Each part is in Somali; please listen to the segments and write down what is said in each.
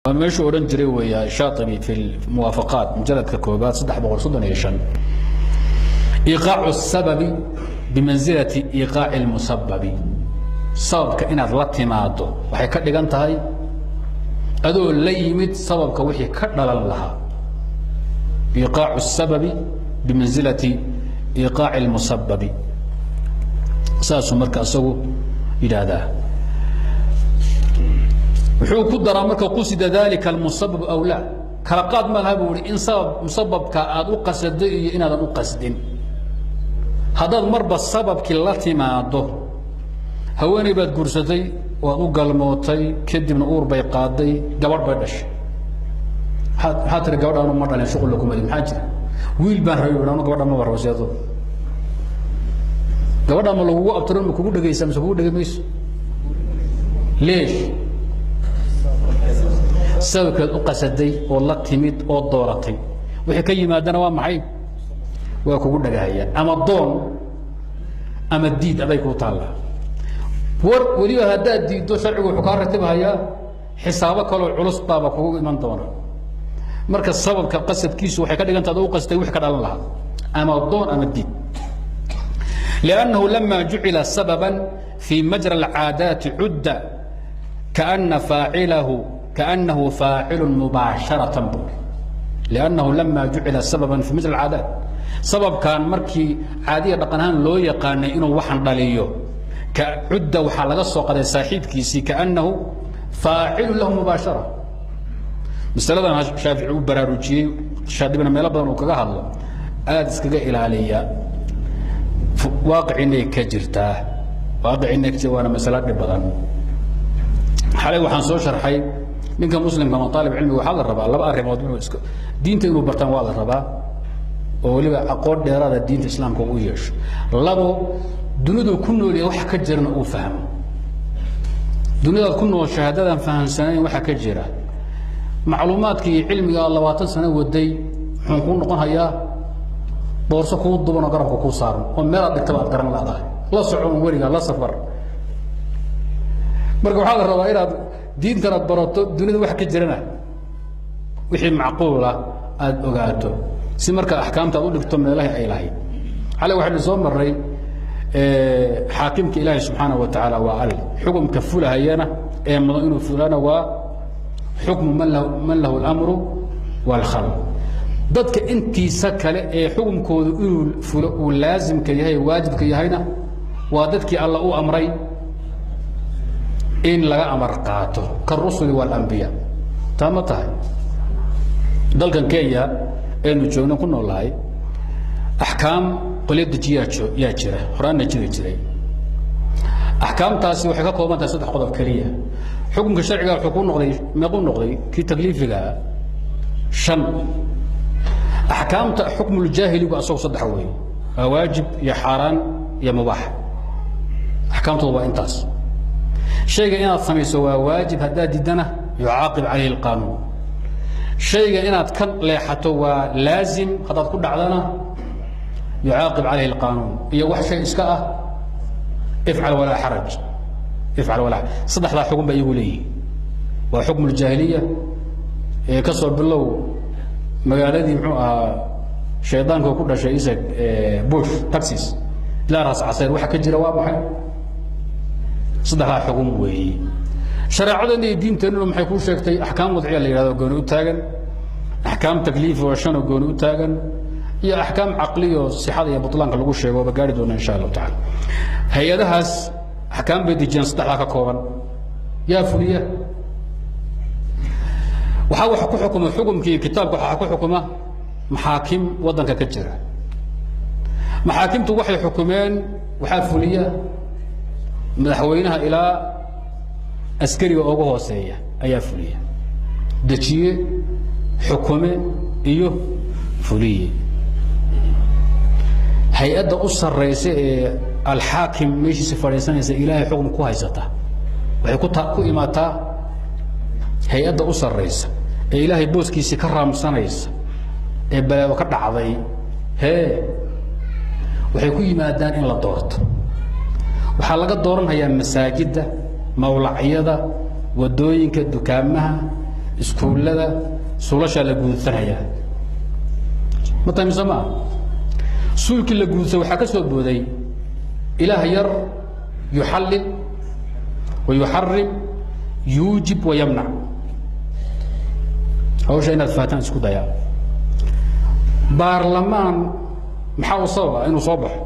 Waa meeshuu odhan jiray weeya Shaaibi fi muwaafaqaat, mujaladka koobaad, 335: iiqaacu الsababi bimansilati iiqaaci اlmusababi. Sababka inaad la timaado waxay ka dhigan tahay adoo la yimid sababka wixii ka dhalan lahaa. Iiqaacu الsababi bimansilati iiqaaci اlmusababi, saasuu marka isagu yidhaahdaa. Wuxuu ku daraa marka qusida dalika almusabab aw laa, kala qaad ma laha buu ihi in sabab musababka aad u qasaday iyo inaadan u qasdin. Haddaad marba sababkii la timaado, haweeney baad guursatay, waad u galmootay, kadibna uur bay qaaday, gabadh bay dhashay. Maxaa tiri? Gabadh anu ma dhalin, shuqulla kumali. Maxaa jira? Wiil baan rabay, anu gabadha maba rabo. Seedo gabadha ma lagugu abtirin? Ma kugu dhegaysa mise kugu dhegi mayso? Leesh? Sababkeed u qasaday oo la timid oo dooratay, wixii ka yimaadana waa maxay? Waa kugu dhagahayaan. Ama doon ama diid, aday kuu taallaa. War weliba haddaad diiddo, sharcigu wuxuu kaa ratibhayaa xisaabo kaloo culus baaba kugu iman doona. Marka sababka qasadkiisu waxay ka dhiganta ad u qastay wix ka dhalan lahaa, ama doon ama diid. لأnnahu lama jucila sababa fii majra الcaadaati cudda kaأna faacilahu kaأnahu faacilu mubaasharatan bu لأnnahu lama jucila sababan fii majra الcaadaat, sababkan markii caadiya dhaqan ahaan loo yaqaanay inuu waxan dhaliyo, cudda waxaa laga soo qaday saaxiibkiisii kaأnahu faacilu lahu mubaashara. Masaladan Shaafici u baraarujiyey, Shaadibina meelo badan uu kaga hadlo, aada iskaga ilaaliya, waaqiciinay ka jirtaa, waaqiciinay ka jirta, waana masalo dhib badan. Xalay waxaan soo sharxay ninka muslimka ama aalib cilmiga waxaa la rabaa laba arrimood inuu iska diinta inuu bartaan waa la rabaa, oo weliba aqoon dheeraada diinta islaamka u yeesho. Labo, dunidu ku nool yahay waxa ka jirana uu fahmo. Dunidaad ku nooshahay haddaadan fahamsanayn waxa ka jira, macluumaadkii iyo cilmiga 20 sano waday muxuu kuu noqon hayaa? Boorso kuu duban oo garabka kuu saaran oo meelaad dhigtaba aad garan laadahay. La socon weligaa, la safar. Marka waxaa la rabaa inaad diintanaad barato, dunida wax ka jirana wixii macquula aada ogaato, si marka axkaamta aad u dhigto meelaha ay lahayd. Xalay waxaynu soo marray xaakimka Ilaahay subxaanaه wa tacaala waa alle, xukumka fulahayana ee mudan inuu fulana waa xukmu man lahu اlamru wاlkhalq. Dadka intiisa kale ee xukumkoodu inuu fulo uu laasimka yahay, waajibka yahayna, waa dadkii alla u amray in laga amar qaato kaarusuli wاlambiya. Taa ma tahay? Dalkan Kenya aynu joogno ku noolahay axkaam qolyo dejiyaa yaa jira, horaanna jiri jiray. Axkaamtaasi waxay ka kooban tahay saddex qodob keliya. Xukunka sharciga wuxuu ku noqday, meequu noqday kii takliifigaa? Shan. Axkaamta xukmuljaahiligu asagu saddex weeye, waa waajib iyo xaaraan iyo mubaax. Axkaamtooda waa intaas. Shayga inaad samayso waa waajib, haddaad diddana yucaaqib calayhi اlqaanuun. Shayga inaad ka leexato waa laazim, haddaad ku dhacdana yucaaqib calayhi اlqaanuun. Iyo wax shay iska ah ifcal walaa xaraj, ifcal walaa. Saddexdaa xukun ba iyagu leeyihin. Waa xukmu ljaahiliya ee ka soo bilow magaaladii muxuu ahaa shaydaanka ku dhashay isag Bush, Taxis, ilaa Raas Casayr. Waxa ka jira waa maxay? Saddexdaa xukun weeye. Shareecadan iyo diinteennuna maxay kuu sheegtay? Axkaam wadciya la yidhahdo gooni u taagan, axkaam takliifi oo shanoo gooni u taagan, iyo axkaam caqliyo sixada iyo butlaanka lagu sheego ba gaari doona insha Allahu tacala. Hay-adahaas axkaam bay dejiyaan saddexdaa ka kooban. Yaa fuliya? Waxaa wax ku xukuma xukumkii kitaabka, waxaa ku xukuma maxaakim waddanka ka jira. Maxaakimtu waxay xukumeen waxaa fuliya madaxweynaha ilaa askariga ugu hooseeya ayaa fuliya. Dejiye, xukume iyo fuliye. Hay-adda u sarraysa ee alxaakim meeshiisa fadhiisanaysa, Ilaahay xukum ku haysata, waxay ku imaataa hay-adda u sarraysa ee Ilaahay booskiisii ka raamsanaysa ee balaado ka dhacday. Hee, waxay ku yimaadaan in la doorto. Waxaa laga dooranhayaa masaajidda, mawlacyada, wadooyinka, dukaamaha Iskuullada suulashaa la guudsanhayaa, ma tahay mise maa? Suulkii la guudsa waxaa ka soo booday ilaah yar, yuxallil wa yuxarim, yuujib wa yamnac. Hawsha inaad fahataan isku dayaa. Baarlamaan maxaa u sababa inuu soo baxo?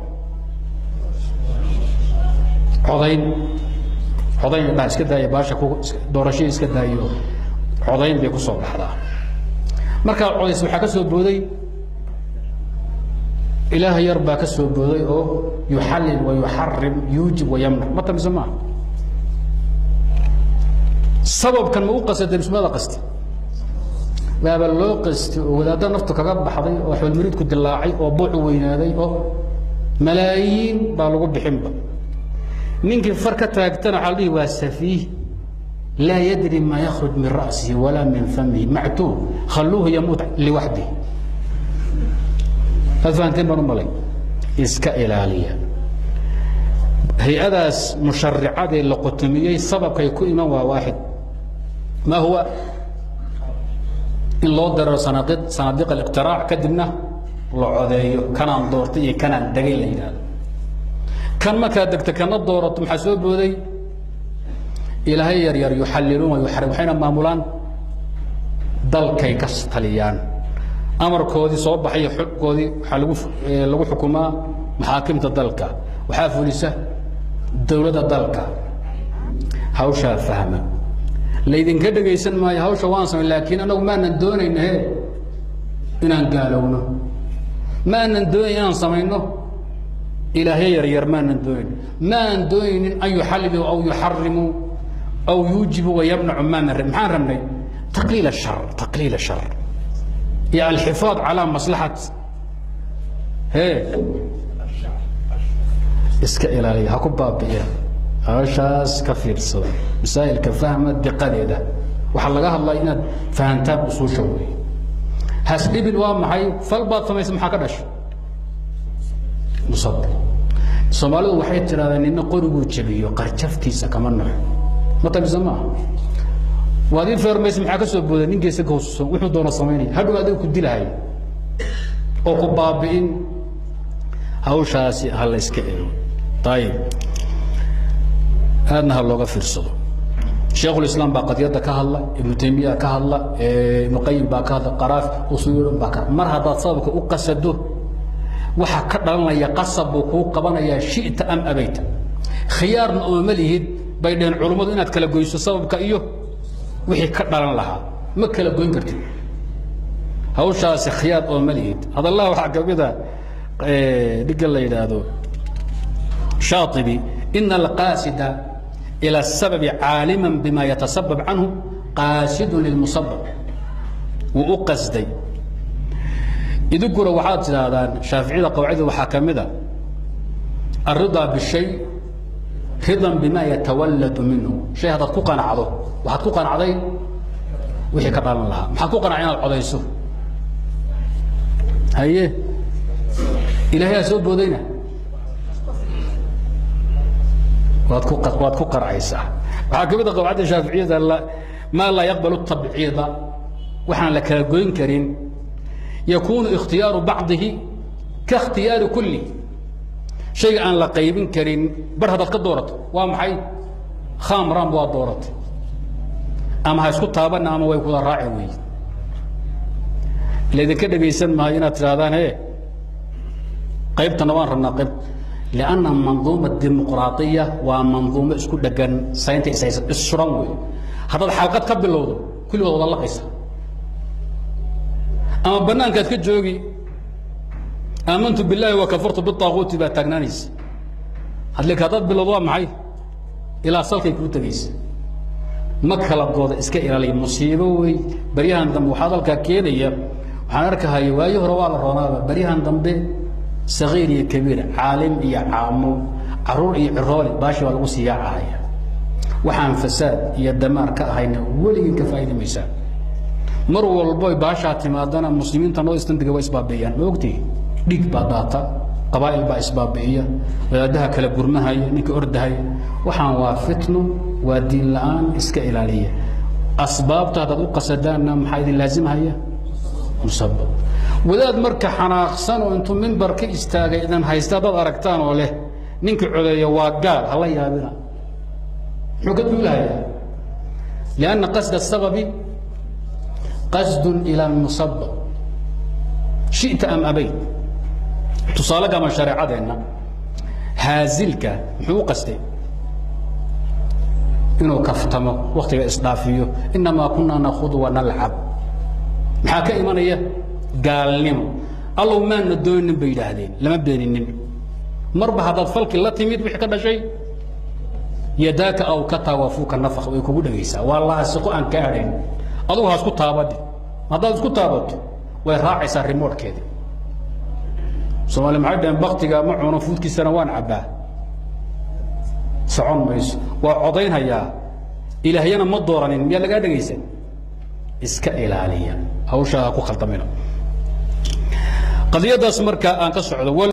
Codayn, codayn dha iska daaya, baasha ku doorashadii iska daayo, codayn bay ku soo baxdaa. Markaad codaysa waxaa ka soo booday ilaah yar baa ka soo booday oo yuxallil wa yuxarim, yuujib wa yamnac. Ma tamise maaha? Sababkan ma u qasaday mise maada qasti? Waaba loo qastay oo wadaadda naftu kaga baxday oo xawlmariidku dilaacay oo buucu weynaaday oo malaayiin baa lagu bixinba. Ninkii far ka taagtana waxaa la dhihi waa safiih, laa yadri maa yakhruj min ra'sihi walaa min famihi, mactuub, khalluuhu yamuut liwaxdihi. Aad fahanteen baan u malay. Iska ilaaliya hay-adaas musharicadee la qotomiyey. Sababkay ku iman waa waaxid, ma huwa? In loo daro sanaadiiq aliqtiraac, kadibna la codeeyo, kanaan doortay iyo kanaan degay la yidhaahdo. Kan markaad degto kana doorato, maxaa soo booday? Ilaahay yar yar, yuxalliluun wa yuxarim, waxayna maamulaan dalkay ka taliyaan. Amarkoodii soo baxay xogkoodii waxaa lagu xukumaa maxaakimta dalka, waxaa fulisa dowladda dalka. Hawshaa fahma, laydinka dhegaysan maayo. Hawsha waan samay, laakiin anagu maanan doonayna he inaan gaalowno, maanan doonayn inaan samayno ilaahyo yar yar, maanan doonayn, maanan doonaynin an yuxallilu aw yuxarimuu aw yuujibu wayamnacu, maanan. Maxaan rabnay? Taqliil ashar, taqliil ashar iyo alxifaad calaa maslaxat he. Iska ilaaliya, ha ku baabi'ina hawshaas, ka fiirsada masaa'ilka, fahma diqadeeda. Waxaa laga hadlaya inaad fahantaan usuusha wey. Hasdhibin waa maxay? Fal baad samaysa, maxaa ka dhashay? Musabir. Soomaalidu waxay tidhahdeen nina qoriguu jabiyo qarjaftiisa kama naxo. Ma tabisa maaha? Waad ii feermaysa, maxaa ka soo booday? Ninkiisa ka hususan wuxuu doono samaynaya, hadhow adiga ku dilahaya oo ku baabi'in. Hawshaasi ha la iska ego. Ayib, aadna ha looga fiirsado. Sheekhulislaam baa qadiyadda ka hadla, Ibnu Taymiya ka hadla, Ibnu Qayim baa ka hadla, Qaraafi usuulun baa ka. Mar haddaad sababka u qasado, waxa ka dhalanaya qasab buu kuu qabanayaa, shi'ta am abayta. Khiyaarna ooma lihid bay dheheen culummadu inaad kala goyso sababka iyo wixii ka dhalan lahaa. Ma kala goyn kartid hawshaasi, khiyaar ooma lihid. Hadallaha waxaa ka mid a dhigga la yidhaahdo Shaaibi: ina alqaasida ilى الsababi caalima bima yatasabab canhu qaasidu lilmusabab. Wuu u qasday. Idinkuna waxaad tidhaahdaan shaaficiyada qawaacidda waxaa ka mid a alridaa bishay ridan bima yatawalladu minhu. Shay haddaad ku qanacdo, waxaad ku qanacday wixii ka dhalan lahaa. Maxaad ku qanacday? Inaad codayso. Haye, ilaahayaa soo boodayna, waad ku waad ku qarcaysaa. Waxaa ka mid a qawacadda shaaficiyada maa laa yaqbalu tabciida, waxaan la kala goyn karin, yakuunu ikhtiyaaru bacdihi ka ikhtiyaari kulli. Shayga aan la qaybin karin bar haddaad ka doorato, waa maxay? Khamran waa dooratay, ama ha isku taabana ama way kuda raaci. Wey laydinka dhegaysan maayo inaad tidhahdaan he qaybtana waan rabnaa qayb, lianna manduuma dimuqraaiya waa manduumo isku dhegan, saynta ishaysa, issuran wey. Haddaad xalqad ka bilowdo, kulligood wada laqaysa ama banaankaad ka joogi. Aamantu biاllahi wa kafartu biaaguuti baa taagnaanaysa. Hadlika haddaad bilowdo, waa maxay? Ilaa salkay kuu tegaysa, ma kala gooda. Iska ilaaliya, musiibo wey. Baryahan dambe waxaa dalkaa keenaya, waxaan arkahaya, waayo hore waa la roonaaba, baryahan dambe sagiir iyo kabiir, caalim iyo caamo, caruur iyo ciroole, baashi baa lagu sii yaacahaya. Waxaan fasaad iyo damaar ka ahayna weligin ka faa'idi maysaa. Mar walbo baashaa timaadana muslimiinta noo istandiga waa isbaabi'iyaan, ma ogtihi? Dhiig baa daata, qabaa'il baa isbaabi'iya, wadaadaha kala gurmahaya, ninka ordahaya. Waxaan waa fitno, waa diin la'aan. Iska ilaaliya. Asbaabta haddaad u qasadaanna maxaa idin laasimhaya? Musabab. Wadaad marka xanaaqsan oo intuu mimbar ka istaagay idan haysta haddaad aragtaan oo leh ninka codeeya waa gaal, hala yaabina. Muxuu ka duulahayaa? Lianna qasda asababi qasdun ila almusabab, shi'ta am abayt. Tusaale gama shareecadeenna haazilka muxuu u qastay? Inuu kaftamo, waktiga isdhaafiyo. Inamaa kunaa nakudu wa nalcab. Maxaa ka imanaya? Gaalnimo. Allow maana doonin bay yidhaahdeen, lama beeninin. Marba haddaad falki la timid, wixii ka dhashay yadaaka aw kataa wafuuka nafaq way kugu dhegaysaa. Waa laasiqo aan ka adhayn. Adugu ha isku taabadhi, haddaad isku taabato way raacaysaa rimoorhkeedii. Soomaali maxay dhaheen? Baktiga ma cuno, fuudkiisana waan cabbaa. Socon mayso. Waa codaynhayaa, ilaahyana ma dooranin, miyaa lagaa dhegaysan? Iska ilaaliya hawshaa, ha ku khaldamina qadiyadaas. Marka aan ka socdo.